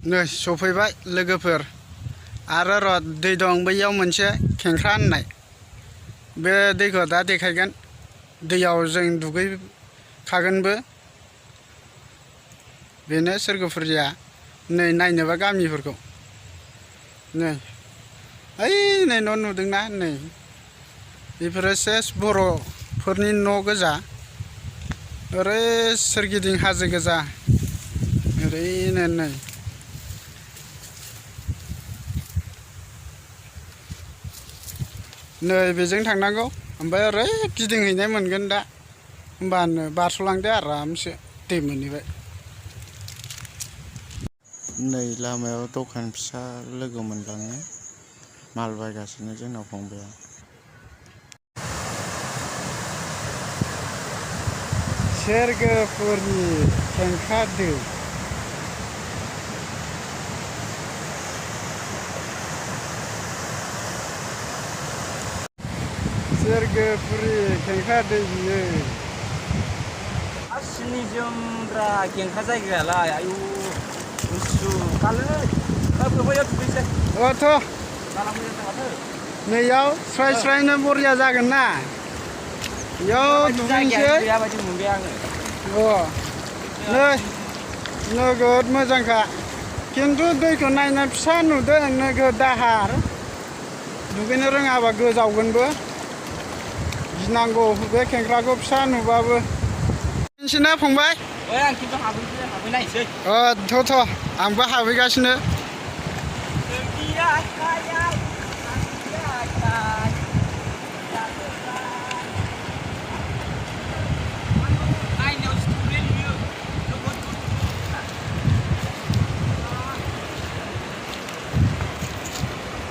नै सफैबाय लोगोफोर आरो र' दै दं बैयाव मोनसे खेंख्रा होननाय बे दैखौ दा देखायगोन दैयाव जों दुगैखागोनबो बेनो सोरगोफुरिया नै नायनोबा गामिफोरखौ नै ओइ नै न' नुदोंना नै बेफोरो सेस बर'फोरनि न' गोजा ओरै सोरगिदिं हाजो गोजा ओरैनो नै नै बेजों थांनांगौ ओमफ्राय ओरै गिदिंहैनाय मोनगोन दा होमबानो बारस'लांदो आरामसे दै मोनहैबाय नै लामायाव दखान फिसा लोगो मोनलाङो माल बायगासिनो जोंनाव फंबाया सोरगोफुरनि खेंख्रा दै सोरगोफुरि खेंख्रा दै बियो निजोमद्रा खेंख्रा जायगायालाय आयु गुसु खालै फैबाय दुगैसै अथ' नैयाव स्राय स्रायनो बरिया जागोन ना बेयाव दुगैनोसै अ नै नोगोद मोजांखा खिन्थु दैखौ नायना फिसा नुदों नोगोद दाहार दुगैनो रोङाबा गोजावगोनबो गिनांगौ बे खेंख्राखौ फिसा नुबाबो मिथिना फंबाय आं खिन्थु हाबहैनायसै थ' आंबो हाबहैगासिनो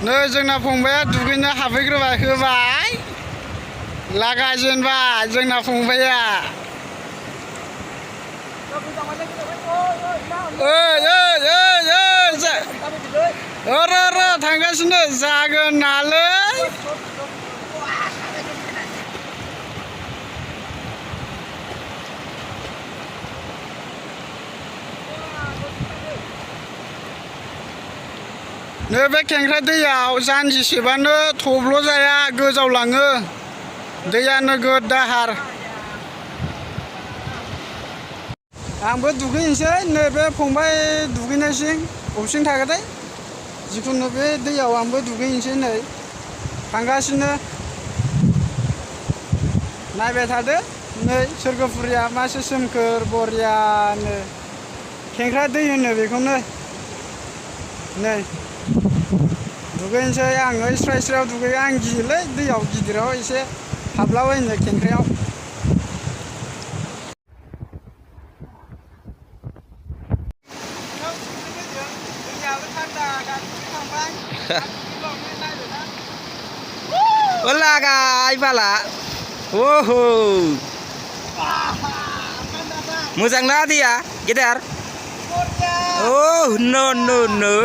नै जोंना फंबाया दुगैनो हाबहैग्रोबाय होबाय लागायजेनबाय जोंना फंबाया र' थांगासिनो जागोन नालै नै बे खेंख्रा दैयाव जानजिसेबानो थब्ल' जाया गोजावलाङो दैया नोगोद दाहार आंबो दुगैनोसै नैबे फंबाय दुगैनायसिं बबेसिम थागोनथाय जिखुनु बे दैयाव आंबो दुगैनोसै नै थांगासिनो नायबाय थादो नै सोरगोफुरिया मासे सोमखोर बरियानो खेंख्रा दै होनो बेखौनो नै दुगैनोसै आं ओइ स्राय स्रायाव दुगैयो आं गियोलै दैयाव गिदिराव एसे हाबलाबायनो खेंख्रायाव लागाय बाला ओहो मोजां ना दैया गेदेर नो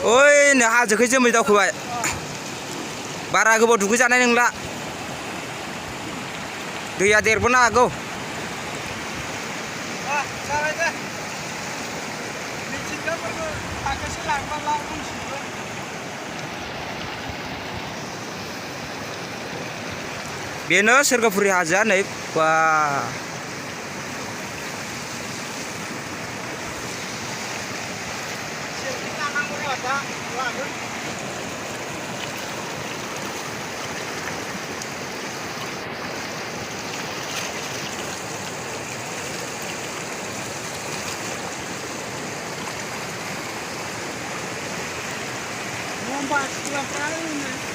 ओइ नै हाजोखै जोमै दावखोबाय बारा गोबाव दुगैजानाय नंला दैया देरबोनो हागौ बेनो सोरगोफुरि हाजोआ नै बा Lomba,